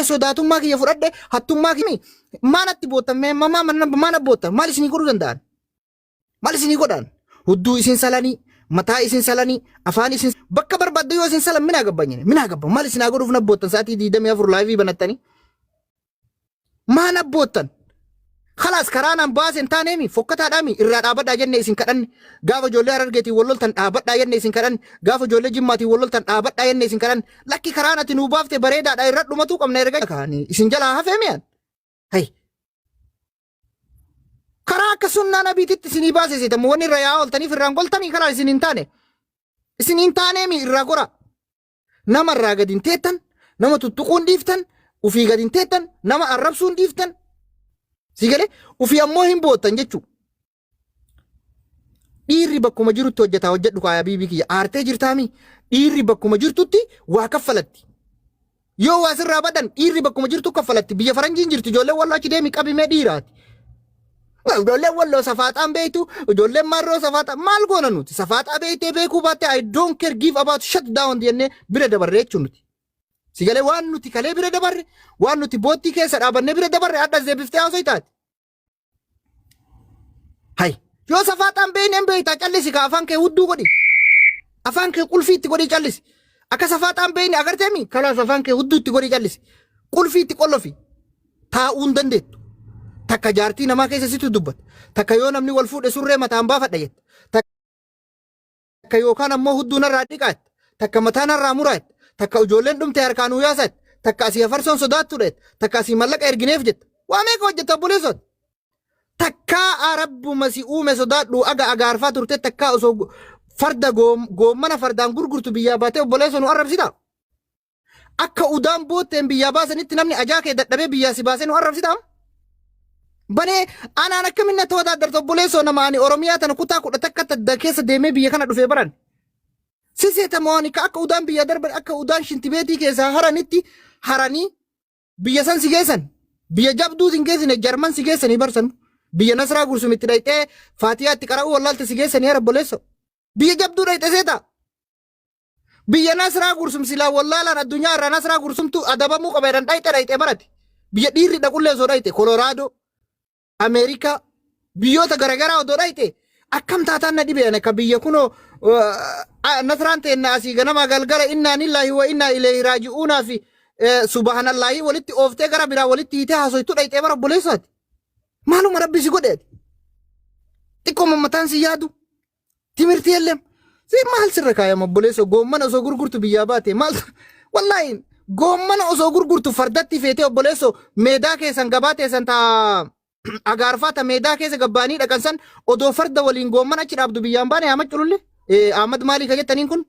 Sodaatummaa kiyya fudhadhe, hattummaa kiyya maanatti boottan, mee maana boottan? Maal isinii godhuu danda'an? Maal isinii godhan? Hudduu isin salanii, mataa isin salanii, afaan isin bakka barbaadde yoo isin salan minaa gabbanyine minaa gabba. Maal isin haa godhuuf na boottan? Sa'aatii 24 live banattanii maa na boottan? Khalaas, karaa naan baase hin taaneemi, fokkataadhaami. Irraa dhaabadhaa jenne isin kadhanne. Gaafa ijoollee Harargeetiin wal loltan dhaabadhaa jenne isin kadhanne. Gaafa ijoollee Jimmaatiin wal loltan dhaabadhaa jenne isin kadhanne. Lakki, karaan ati nuu baafte bareedaadha, irra dhumatuu qabna erga kaanii isin jalaa hafee mi'an. Hay, karaa akka sunnaa nabiititti isinii baase seetamu wanni irra yaa'aa ooltaniif irraan goltanii karaa isin hin taane isin hin taaneemi, irraa gora. Nama irraa gadi hin teettan, nama tuttuquun dhiiftan, ufii gadi hin teettan, nama arrabsuun dhiiftan, si galee ufii ammoo hin boottan jechuudha. Dhiirri bakkuma jirutti hojjetaa hojjedhu kaayaa biibii kiyya aartee jirtaami. Dhiirri bakkuma jirtutti waa kaffalatti. Yoo waa sirraa badan dhiirri bakkuma jirtu kaffalatti. Biyya faranjiin jirti ijoolleen Walloo, achi deemi qabimee dhiiraati. Ijoolleen Walloo safaaxaan beektu, ijoolleen Marroo safaaxaa maal goona nuti? Safaaxaa beektee beekuu baatte, I don't care, give about shut down jennee bira dabarre jechuun nuti. Si galee, waan nuti kalee bira dabarre, waan nuti boottii keessa dhaabannee bira dabarre addas deebiftee haasoo taate. Hay, yoo safaaxaan beekne hin beektaa, callisi ka afaan kee hudduu godhi. Afaan kee qulfii itti godhii callisi. Akka safaaxaan beekne agarteemi, kalaas afaan kee hudduu itti godhii callisi. Qulfii itti qollofi. Taa'uu hin dandeettu. Takka jaartii namaa keessa situ dubbata. Takka yoo namni wal fuudhe surree mataan baafadha jetta. Takka yookaan ammoo hudduu narraa dhiqaa jetta. Takka mataa narraa muraa jetta. Takka ijoolleen dhumte harkaan nuu yaasa jetta. Takka asii afarsoon sodaattuudha jetta. Takka asii mallaqa ergineef jetta. Waa meeqa hojjetta, obboleessooti? Takkaa Rabbuma si uume sodaadhu. Aga agaarfaa turte takkaa osoo farda goommana fardaan gurgurtu biyyaa baatee obboleessa nu arrabsita. Akka udaan bootteen biyyaa baasanitti namni ajaa kee dadhabee biyyaa si baasee nu arrabsita. Banee anaan akkamin na to'ata obboleessoo? Nama ani Oromiyaa tana kutaa 11 tadda keessa deemee biyya kana dhufee baran. Siseetamoo ani akka udaan biyya darban, akka udaan shintibeetii keessaa haranitti haranii biyya san si geessan. Biyya jabduu sin geessine, Jarman si geessanii barsan. Biyya Nasraa Gursumitti dhayxee Faatiyaa itti qara'uu wallaalte si geessanii hara, obboleessoo. Biyya jabduu dhayxe seeta. Biyya Nasraa Gursum silaa wallaalaan addunyaa irraa Nasraa Gursumtu adabamuu qaba jedhan dhayxe dhayxe barate. Biyya dhiirri dhaqullee osoo dhayxe Kolooraadoo, Ameerikaa, biyyoota garaagaraa odoo dhayxe akkam taataan na dhibee? Akka biyya kunoo Nasraan teenna asii ganama galgala innaa lillaahi wa innaa ilayhi raaji'uunaa fi subhaanallaahi walitti ooftee gara biraa walitti hiitee haasoytu dhayxee bara, obboleessaati. Maaluma Rabbi si godheeti? Xiqqoo mataan si yaadu. Timirtii elleem. Si maal sirra kaayama, obboleessoo? Goommana osoo gurgurtu biyyaa baate maal? Wallaahi, goommana osoo gurgurtu fardatti feetee, obboleessoo, meedaa keessan gabaa teessan taa agaarfaa ta meedaa keessa gabbaanii dhaqan san odoo farda waliin goommana achi dhaabdu biyyaan baane. Ahmad Cululle, Ahmad maalii ka jettaniin kun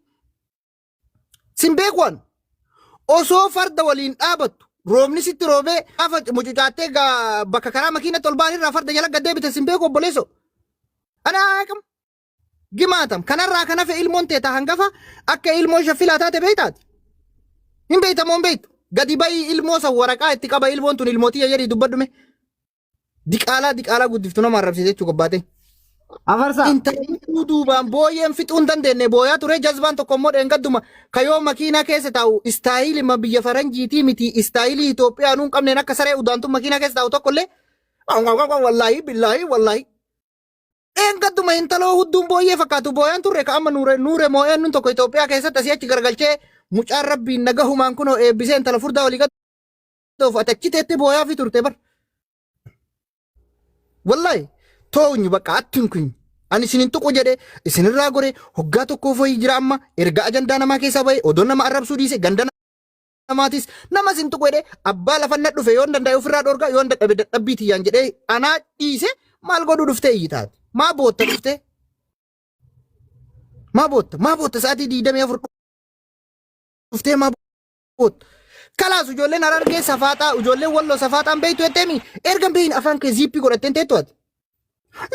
sin beekuwan, osoo farda waliin dhaabattu roobni sitti roobee gaafa mucucaattee bakka karaa makiinatti ol ba'an irraa farda jala gad deebite sin beeku, obboleessoo. Ana akkam gimaatam kanarraa kan hafe ilmoon teeta hangafa akka ilmoo shaffilaa taate beektaati. Hin beektamoo hin beektu? Gadi bayii ilmoo san waraqaa itti qaba, ilmoon tun ilmootii jedhii dubbadhume. Diqaalaa diqaalaa guddiftu nama arrabsiise jechuu gobbaate. Afarsaa. Intalli duubaan booyyeen fixuu hin dandeenye booyaa ture. Jazbaan tokko immoo dheengadduma kayoo makiinaa keessa taa'u istaayilima biyya faranjiitii miti, istaayilii Itoophiyaa nuun qabneen akka saree udaantu makiinaa keessa taa'u tokko illee wallaahi billaahi wallaahi. Dheengadduma intaloo hudduun booyyee fakkaatu booyaan turre ka amma nuure nuure moo'een nun tokko Itoophiyaa keessatti asii achi garagalchee mucaan Rabbiin nagahumaan kunoo eebbisee intala furdaa walii gadoofu ati achi teettee booyaa fi turte bar. Wallahi toonyi bakka attiin kun ani isin hin tuqu jedhe isinirraa gore hoggaa tokkoof wayii jira. Amma erga ajandaa namaa keessaa bahe odoo nama arrabsuu dhiise, ganda namaatis nama isin tuqu jedhe, abbaa lafa na dhufe yoon danda'e ofirraa dhorka, yoon dadhabe dadhabbii tiyyaan jedhee anaa dhiise. Maal godhuu dhuftee iyyitaati? Maa bootta dhuftee? Maa bootta? Maa bootta? Sa'aatii 24 dhuftee maa bootta? Kalaas, ijoolleen Harargee safaaxaa, ijoolleen Walloo safaaxaan beektu jetteemi, erga hin beekin afaan kee ziippii godhatteen teettu ati.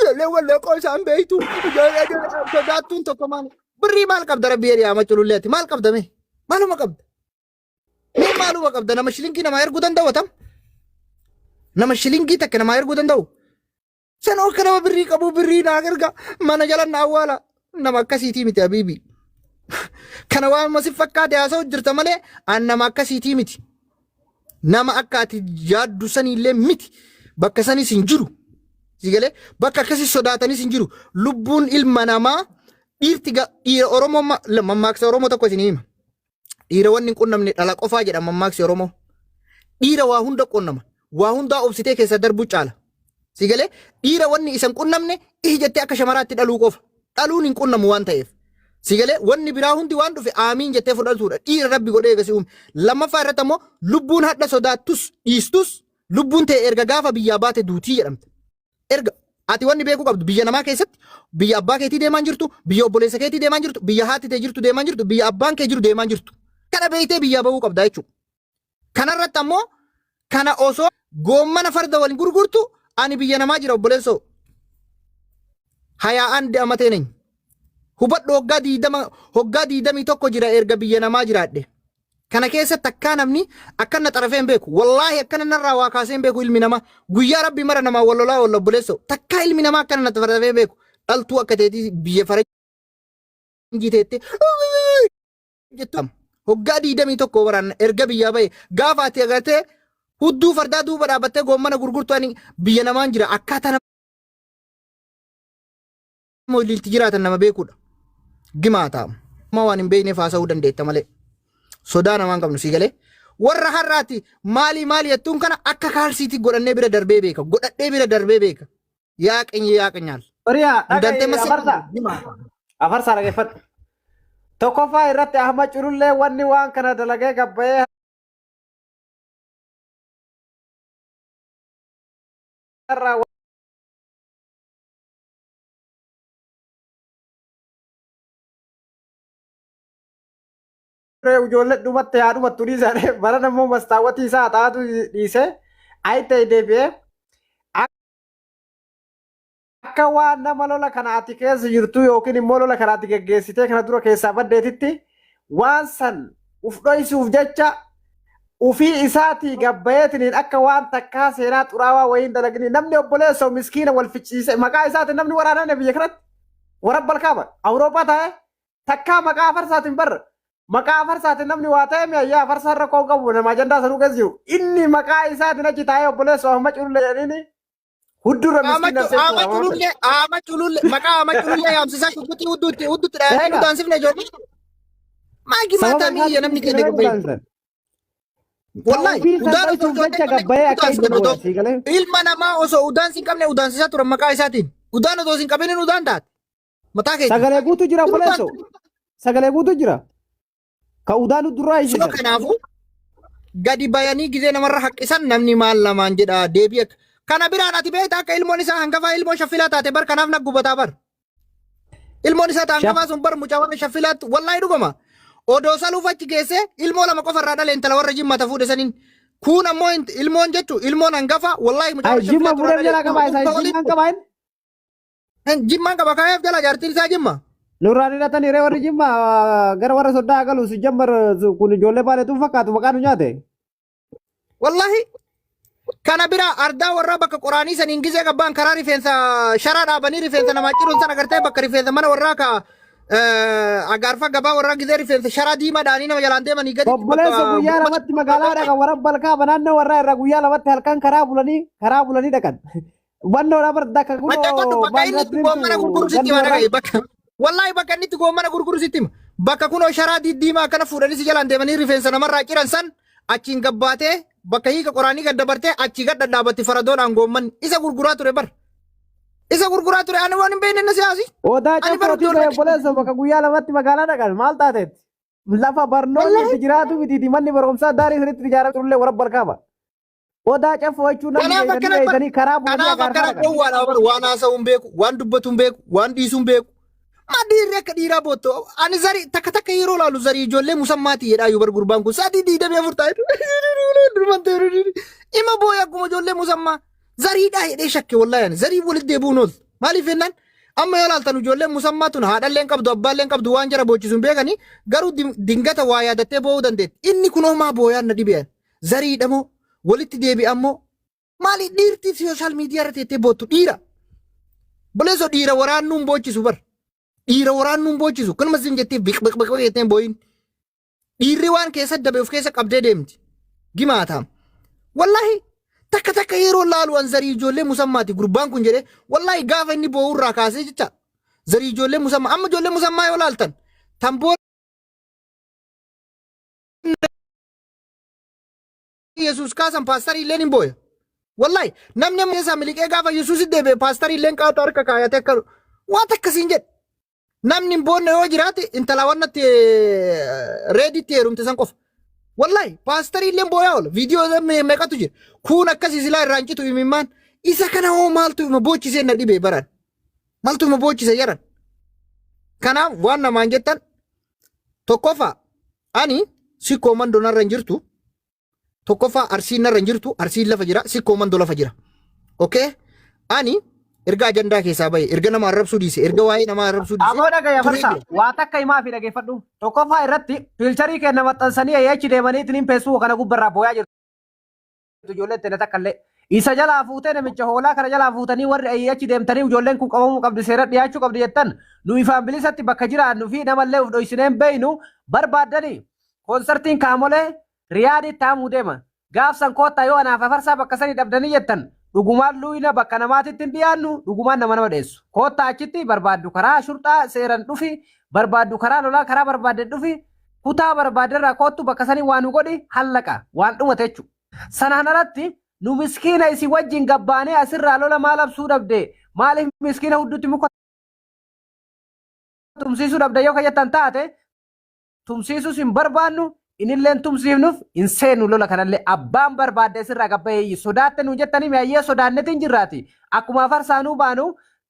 Ijoolleen Walloo qoosaan beektu, ijoollee sodaattuun tokko maal? Birrii maal qabda? Rabbi jedhee ama culullee ati maal qabda mee? Maaluma qabda? Mee maaluma qabda? Nama shilingii namaa erguu danda'u atam? Nama shilingii takka namaa erguu danda'u? Sanoo akka nama birrii qabu birrii naa erga mana jala na awwaala. Nama akkasiitii miti, habiibi. Kana waan si fakkaate haasa'u jirta malee an nama akkasiitii miti. Nama akka ati yaaddu saniillee miti. Bakka sanis hin jiru. Si galee bakka akkasii sodaatanis hin jiru. Lubbuun ilma namaa dhiirti dhiira Oromoo mammaaksa Oromoo tokko isin hima. Dhiira wanni hin qunnamne dhala qofaa jedha mammaaksi Oromoo. Dhiira waa hunda qunnama. Waa hundaa obsitee keessa darbuu caala. Si galee dhiira wanni isa hin qunnamne ihi jettee akka shamaraatti dhaluu qofa. Dhaluun hin qunnamu waan ta'eef. Si galee wanni biraa hundi waan dhufe aamiin jettee fudhatuudha. Dhiira Rabbi godhee eega si uume. Lammaffaa irratti ammoo lubbuun hadha sodaattus dhiistus lubbuun ta'e erga gaafa biyyaa baate duutii jedhamte. Erga ati wanni beekuu qabdu biyya namaa keessatti biyya abbaa keetii deemaan jirtu, biyya obboleessa keetii deemaan jirtu, biyya haati tee jirtu deemaan jirtu, biyya abbaan kee jiru deemaan jirtu. Kana beektee biyyaa bahuu qabda jechuudha. Kanarratti ammoo kana osoo goommana farda waliin gurgurtu ani biyya namaa jira obboleessoo. Hayaa'aan de'amatee nany. Hubadhu hoggaa 20 hoggaa 21 jira erga biyya namaa jiraadhe. Kana keessatti akkaa namni akkan na xarafee hin beeku. Wallaahi akkana narraa waa kaasee hin beeku ilmi namaa. Guyyaa rabbi mara namaa wal lolaa wal obboleessoo. Takkaa ilmi namaa akkana na xarafee hin beeku. Dhaltuu akka teetii biyya faranjii teettee jettu. Hoggaa 21 baraan erga biyyaa bahe gaafa ati agartee hudduu fardaa duuba dhaabbattee goommana gurgurtu ani biyya namaan jira akkaataa nama walitti jiraatan nama beekuudha. Gimaa ta'a. Amma waan hin beekneef haasa'uu dandeetta malee. Sodaa namaan qabnu sii galee. Warra har'aati maalii maali jettuun kana akka kaalsiitti godhannee bira darbee beeka. Godhadhee bira darbee beeka. Yaa qinyi yaa qinyaal. Horiyaa Hundantee dhaga'i masii afarsaa. gimaa ta'a. Afarsaa dhaggeeffadhu. Tokkoffaa irratti Ahmad Culullee wanni waan kana dalagee gabbayee har'aa ijoollee dhumatti haa dhumattu dhiisanii bara nammoo mastaawwatii isaa haxaatu dhiisee ayi ta'e deebi'ee akka waan nama lola kana ati keessa jirtu yookiin immoo lola kana ati geggeessitee kana dura keessaa baddeetitti waan san uf dhoysuuf jecha ufii isaatii gabbayeetiniin akka waan takkaa seenaa xuraawaa wayiin dalagini namni obboleessoo miskiina wal ficciise maqaa isaatiin namni waraaname biyya kanatti warra balkaaba Awurooppaa taa'ee takkaa maqaa afarsaatiin barra maqaa afarsaatiin namni waa ta'e mi'ayyaa afarsaa irra koo qabu nama ajandaa sanuu keessa jiru inni maqaa isaatiin achi taa'ee obboleessoo amma culullee jedhanii huddurra miskiina Ama culullee ama culullee maqaa ama culullee yaamsisaa shubbitti hudduutti hudduutti dhayanii nu taansifne ijoollee. Maagi maataa miyya namni keenya gabbaye. Wallahi Ofii san udaan osoo dhoysuuf ijoollee jecha qabne gabbayee akka inni udaansifne booya otoo sii galee. ilma namaa osoo udaan sin qabne udaansisaa turan maqaa isaatiin. Udaan osoo sin qabinin udaan taate. Mataa keetiin. Sagalee guutuu jira obboleesso. Sagalee guutuu jira. Ka udaan durraa So isiisan. kanaafuu gadi bayanii gizee namarra haqqisan namni maal namaan jedha deebii akka kana biraan ati beekta akka ilmoon isaa hangafaa ilmoo shaffilaa taate bar kanaaf na gubataa bar. Ilmoon isaa ta hangafaa sun bar mucaa warra shaffilaatti wallaahi dhugama. Odoo saluuf achi geessee ilmoo lama qofa irraa dhale intala warra jimma ta fuudhe saniin. Kuun ammoo ilmoon jechu ilmoon hangafa wallaahi mucaa Ay warra jimma shaffilaatti irraa fuudhee jalaa dhale. qabaa isaa jimmaan qabaa inni. Jimmaan qaba kaayaaf jala jaartiin isaa jimma. Nurraan hidhatanii ree warri jimma gara warra soddaa galu si jammar kun ijoollee baaleetu fakkaatu maqaa nu nyaate. Wallahi kana bira ardaa warraa bakka qoraanii saniin gizee qabbaan karaa rifeensa sharaa dhaabanii rifeensa namaa ciruun sana agartee bakka rifeensa mana warraa ka agaarfa gabaa warraa gizee rifeensa sharaa diimaa dhaanii nama jalaan deemanii gadi Obboleessa guyyaa lamatti magaalaa dhaqan warra balkaa naannoo warraa irraa guyyaa lamatti halkan karaa bulanii dhaqan. Hubannoodhaa bar dakka Madda kunoo godhu bakka inni itti goommana gurguru sitti gandi hima warraa. dhaga'i bakka wallahi bakka inni itti goommana gurguru sitti hima bakka kunoo sharaa diddiimaa akkana fuudhanii si jalaan deemanii rifeensa namarraa ciran san achiin gabbaatee bakka hiika qoraanii gad dabartee achii gad dhadhaabatti faradoodhaan goomman isa gurguraa ture bar isa gurguraa ture ani waan hin beekne na siyaasi Odaa ani bar cafootii ijoollee ta'e obboleessa bakka guyyaa lamatti magaalaa dhaqan maal taateetti? Lafa barnoonni wallahi itti jiraatu mitiiti manni barumsaa daarii sanitti ijaarame turullee warra balkaaba. Odaa cafoo jechuun namni Kanaaf beeytanii akkana bar beeytanii karaa bulanii kanaaf agaarfaa akkana dhaqan. gowwaadha bar waan haasa'u hin beeku waan dubbatu hin beeku waan dhiisu hin beeku. Maa dhiirri akka dhiiraa bootto ani zarii takka takka yeroo laalu zarii ijoollee musammaati jedhaa yoo bar gurbaan kun sa'aatii 24 taa'e ima booya akkuma ijoollee musammaa zariidhaa jedhee shakke wallaahi ani zarii walitti deebi'uun ooltu maaliif jennaan amma yoo laaltan ijoolleen musammaa tun haadhallee hin qabdu abbaallee hin qabdu waan jara boochisu hin beekanii garuu dingata waa yaadattee boo'uu dandeetti inni kun homaa booyaan na dhibee zariidha moo walitti deebi'an moo maali dhiirti sooshaal miidiyaa irra teettee boottu dhiira. Boleessoo dhiira waraannuun boochisu bar. Dhiira waraannuun boochisu kanuma isin jettee biq biq biq jettee booyin. Dhiirri waan keessa dabe of keessa qabdee deemti. Gimaataam. Wallaahi takka takka yeroo laalu an zarii ijoollee musammaati gurbaan kun jedhee wallaahi gaafa inni boo'urraa kaasee jecha zarii ijoollee musammaa amma ijoollee musammaa yoo laaltan tamboo Yesuus kaasan paastarii illeen hin booya. Wallaahi namni amma keessaa miliqee gaafa Yesuusitti deebi'e paastarii illeen qaata harka kaayatee akka waan akkasiin jedhe. Namni hin boonne yoo jiraate intala wannatti reeditti heerumte san qofa. Wallaahi paastarii illeen booyaa oola. Viidiyoo meeqatu jira. Kuun akkasii silaa irraa hin citu imimmaan. Isa kana hoo maaltu ima boochisee na dhibee baran. Maaltu ima boochise jedhan. Kanaaf waan namaan jettan tokkoffaa ani sikkoo mandoo narra hin jirtu. Tokkoffaa arsiin narra hin jirtu arsiin lafa jira sikkoo mandoo lafa jira. Okay? Ani erga ajandaa keessaa bahe erga nama arrabsuu dhiise erga waa'ee nama arrabsuu dhiise Aboo dhagaya turee farsa jira. waa takka himaa fi dhageeffadhu. Tokkoffaa irratti fiilcharii kenna maxxansanii achi deemanii ittiin feesbuuk kana gubbarraa booyaa jirtu. Ijoolleen teenna takka illee. Isa jalaa fuutee namicha hoolaa kana jalaa fuutanii warri ayii achi deemtanii ijoolleen kun qabamuu qabdi seera dhiyaachuu qabdi jettan nu ifaan bilisatti bakka jiraannu fi namallee uf dhoysinee hin beeynu barbaaddanii koonsartiin kaamolee Riyaaditti taamuu deema. Gaafsan koottaa yoo anaaf afarsaa bakka sanii dhabdanii jettan dhugumaan luuyna bakka namaatitti hin dhiyaannu dhugumaan nama nama dheessu. Koottaa achitti barbaaddu karaa shurxaa seeran dhufi barbaaddu karaa lolaa karaa barbaadde dhufi kutaa barbaadderraa koottu bakka sanii waa nu godhi hallaqa waan dhumate jechuudha. Sanaan alatti nu miskiina isin wajjin gabbaanee asirraa lola maal absuu dhabde maaliif miskiina hudduutti muka tumsiisuu dhabde yoo kayyattan taate tumsiisuus hin barbaannu inilleen tumsiifnuuf hin seenu lola kanallee abbaan barbaadde asirraa gabbayee sodaatte nu jettanii mi'ayyee sodaannetiin jirraati akkuma afarsaanuu baanu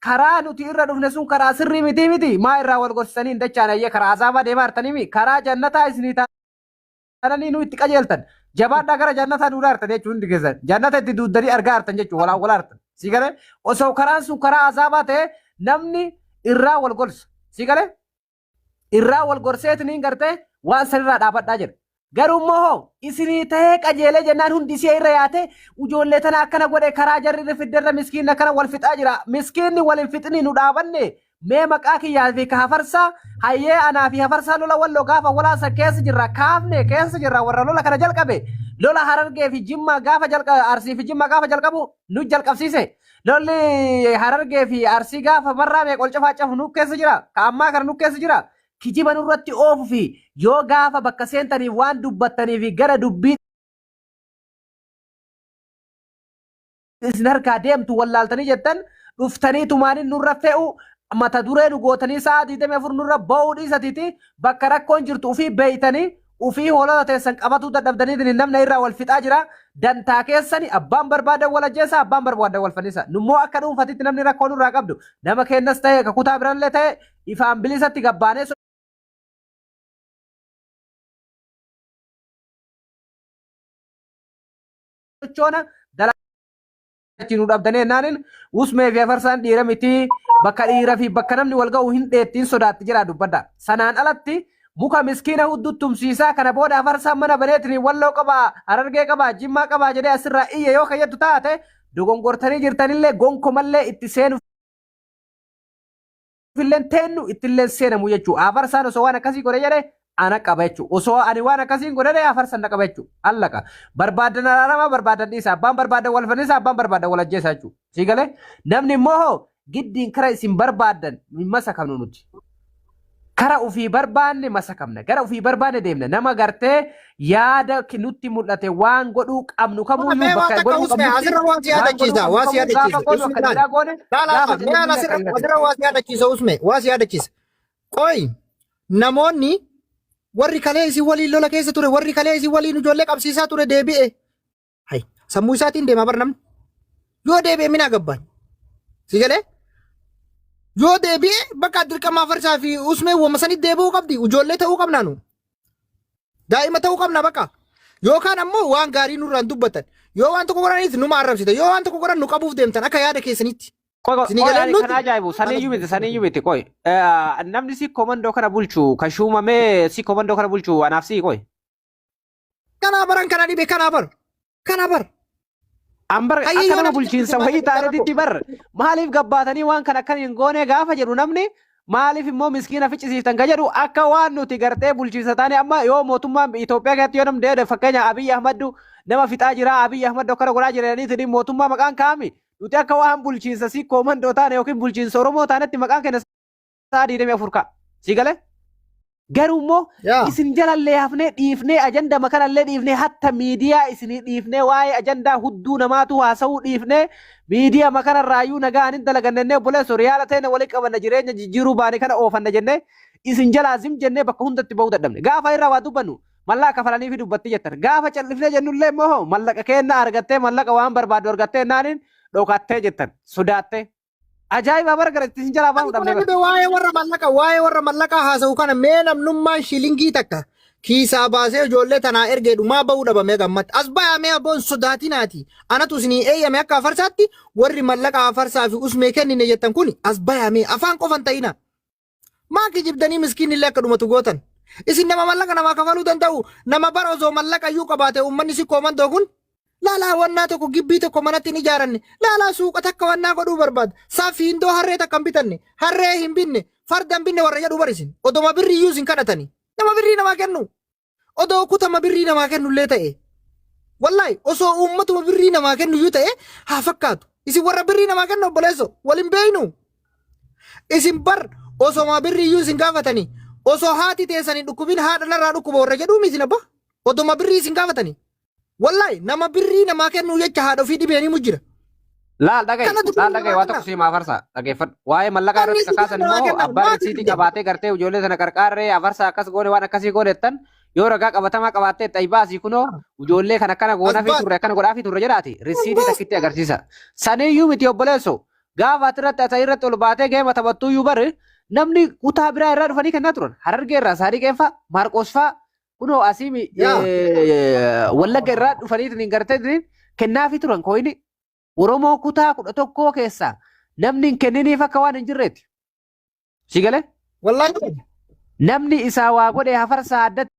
karaa nuti irra dhufne sun karaa sirrii miti miti maa irraa wal gorsisanii hin dachaan ayyee karaa azaabaa deemaa jirtanii mi karaa jannataa isinii taananii nu itti qajeeltan jabaadhaa gara jannataa duudaa jirtan jechuun hundi keessan jannata itti duuddanii argaa jirtan jechuun walaa walaa jirtan si galee osoo karaan sun karaa azaabaa ta'e namni irraa wal gorsa si galee irraa wal gorseetiniin gartee waan sanirraa dhaabadhaa jedha. Garuu immoo hoo isinii ta'ee qajeelee jennaan hundi ishee irra yaate ijoollee tana akkana godhe karaa jarri irra fidderra miskiinni akkana wal fixaa jira. Miskiinni wal hin fixinii nu dhaabanne mee maqaa kiyyaa fi ka hafarsaa hayyee anaa fi hafarsaa lola walloo gaafa walaasa keessa jirra kaafne keessa jirra warra lola kana jalqabe lola harargee fi jimmaa gaafa jalqa arsii fi jimmaa gaafa jalqabu nu jalqabsiise. Lolli Harargee fi Arsii gaafa barraa meeqa ol cafaa cafu nu keessa jira. Ka ammaa kana nu keessa jira. Kijiba nurratti oofu fi yoo gaafa bakka seentaniif waan dubbattanii fi gara dubbii isin harkaa deemtu wallaaltanii jettan dhuftanii tumaaniin nurra fe'u mata duree nu gootanii sa'a 24 nurra ba'uu dhiisatiiti bakka rakkoon jirtu ufii beeytanii Ufii hoolota teessan qabatuu dadhabdaniitiin namna irraa wal fixaa jira. Dantaa keessani abbaan barbaadan wal ajjeesa, abbaan barbaadan wal fannisa. Nummoo akka dhuunfatitti namni rakkoo nurraa qabdu nama keennas ta'e ka kutaa birallee ta'e ifaan bilisatti gabbaanee sochoona achi nu dhabdanii jennaanin usmee fi afarsaan dhiira miti bakka dhiira fi bakka namni wal ga'u hin dheettiin sodaatti jira dubbadha. Sanaan alatti muka miskiina hudduu tumsiisaa kana booda afarsaan mana baneetiin walloo qabaa harargee qabaa jimmaa qabaa jedhee asirraa iyya yoo kayyattu taate dogongortanii jirtanillee gonkomallee itti seenuuf illeen teennu ittilleen seenamu jechuudha. Afarsaan osoo waan akkasii godhe jedhe ana qaba jechuudha. Osoo ani waan akkasii hin godhe afarsan na qaba jechuudha. Allaqa. Barbaadan araarama barbaadan dhiisa. Abbaan barbaadan wal fannisa abbaan barbaadan wal ajjeesa jechuudha. Sii galee namni immoo hoo giddiin kara isin barbaadan hin masakamnu nuti. Kara ofii barbaanne masakamna. Gara ofii barbaanne deemna. Nama gartee yaada nutti mul'ate waan godhuu qabnu kamuyyuu Mee waa bakka takka godhuu usme qabnutti asirra waa si waan godhuu yaadachiisa qabnu waa si kamuu gaafa yaadachiisa goonu usme akka laal dhiiraa goone laala gaafa mee jalli asirra akka dhiiraa asirra waa si yaadachiisa usme waa si yaadachiisa qoy namoonni warri kalee isin waliin lola keessa ture warri kalee isin waliin ijoollee qabsiisaa ture deebi'e Hay, sammuu isaatiin deema bar namni. Yoo deebi'e minaa gabbaan. Si galee? Yoo deebi'e bakka dirqama afarsaa fi usmee wama sanitti deebi'uu qabdi. Ijoollee ta'uu qabnaa nu. Daa'ima ta'uu qabna bakka. Yookaan ammoo waan gaarii nurraan dubbatan. Yoo waan tokko godhaniif numa arrabsita. Yoo waan tokko godhan nu qabuuf deemtan akka yaada keessanitti. Qoy qoy Isinii qoy galee ani nuti kan ajaa'ibu saniyyuu miti saniyyuu miti qoy namni si komandoo kana bulchu kan shuumamee si komandoo kana bulchu anaaf si qoy. Kanaa baran kana dhibe kanaa bar. Kanaa bar. An bar Hayyee akka yoo nama namni bulchiinsa jallisee wayii maal jedhu taaneetitti bar maaliif gabbaatanii waan kana akkan hin goone gaafa jedhu namni Maaliif immoo miskiina ficcisiiftan ka jedhu akka waan nuti gartee bulchiinsa taane amma yoo mootummaan Itoophiyaa keessatti yoo namni deede fakkeenya Abiy Ahmaddu nama fixaa jira, Abiy Ahmaddu akkana godhaa jira jedhaniitiin mootummaa maqaan kaa'ami. Nuti akka waan bulchiinsa Sikkoo Mandoo taane yookiin bulchiinsa Oromoo taanetti maqaan keenya sa'a 24 ka'a. Si galee? Garuu immoo Yaa. isin jalallee hafnee dhiifnee ajandama kanallee dhiifnee hatta miidiyaa isinii dhiifnee waa'ee ajandaa hudduu namaatu haasa'uu dhiifnee miidiyaa makanarraayyuu nagaan hin dalagannennee obboleesso riyaala teena walitti qabanna jireenya jijjiiruu baane kana oofanna jennee isin jalaa zim jennee bakka hundatti ba'uu dadhabne. Gaafa irraa waa dubbannu mallaqa kafalanii fi dubbatti jettan. Gaafa callifnee jennullee immoo hoo mallaqa keenna argattee mallaqa waan barbaaddu argattee naaniin dhokattee jettan sodaattee. Ajaa'iba bara gara itti isin jalaa baanu Ani dhabnee kana bara. dhibe waa'ee warra mallaqaa haasa'u kana mee namnummaan shilingii takka kiisaa baasee ijoollee tanaa ergee dhumaa ba'uu dhabamee gammatti. As bayaa mee abboon sodaatinaati. Anatu isinii eeyyame akka afarsaatti warri mallaqa afarsaa fi usmee kennine jettan kun as bayaa mee afaan qofan ta'ina. Maa kijibdanii miskiinni illee akka dhumatu gootan. Isin nama mallaqa namaa kafaluu danda'u nama bara osoo mallaqa iyyuu qabaate uummanni si koomandoo kun laalaa wannaa tokko gibbii tokko manatti hin ijaaranne laalaa suuqa takka wannaa godhuu barbaada. Safiindoo harree takka hin bitanne harree hin binne farda hin binne warra jedhu barisin odoma birrii iyyuu isin kadhatani nama birrii namaa kennu odoo kutama birrii namaa kennu illee ta'e wallahi osoo uummatuma birrii namaa kennu iyyuu ta'e haa fakkaatu isin warra birrii namaa kennu obboleesso wal hin beeynu isin bar osoma birrii iyyuu isin gaafatanii osoo haati teessanii dhukkubin haadha narraa dhukkuba warra jedhuu isin abba odoma birrii isin gaafatanii wallahi nama birrii namaa kennu jecha haadha ofii dhibeenii mu jira. Laal dhaga'i, Kanatu laal birrii dhaga'i namaa waa kenna. tokko siima afarsa dhageeffadhu. Waa'ee mallaqaa Namni irratti isin kakaasan namaa immoo kenna abbaan maa risiitii kijibdan? qabaatee gartee ijoollee sana qarqaarree afarsa akkas goone waan akkasii goone jettan yoo ragaa qabatamaa qabaattee xayi baasii kunoo ijoollee kan akkana As goonafii baas. turre akkana godhaafii turre jedhaati As risiitii baas. takkitti agarsiisa. Saniyyuu miti obboleesso gaafa ati irratti asa irratti ol baatee geema taphattuyyuu bari namni kutaa biraa irraa dhufanii kennaa turan Harargee irraa Saadiqeen fa'a Maarqoos fa'a kunoo asii Wallagga irraa dhufaniitiin gartee kennaafii turan kooyini. Oromoo kutaa 11 keessaa namni hin kenniniif akka waan hin jirreeti. Si galee? Wallaahi. Namni isaa waa godhe hafarsaa addatti.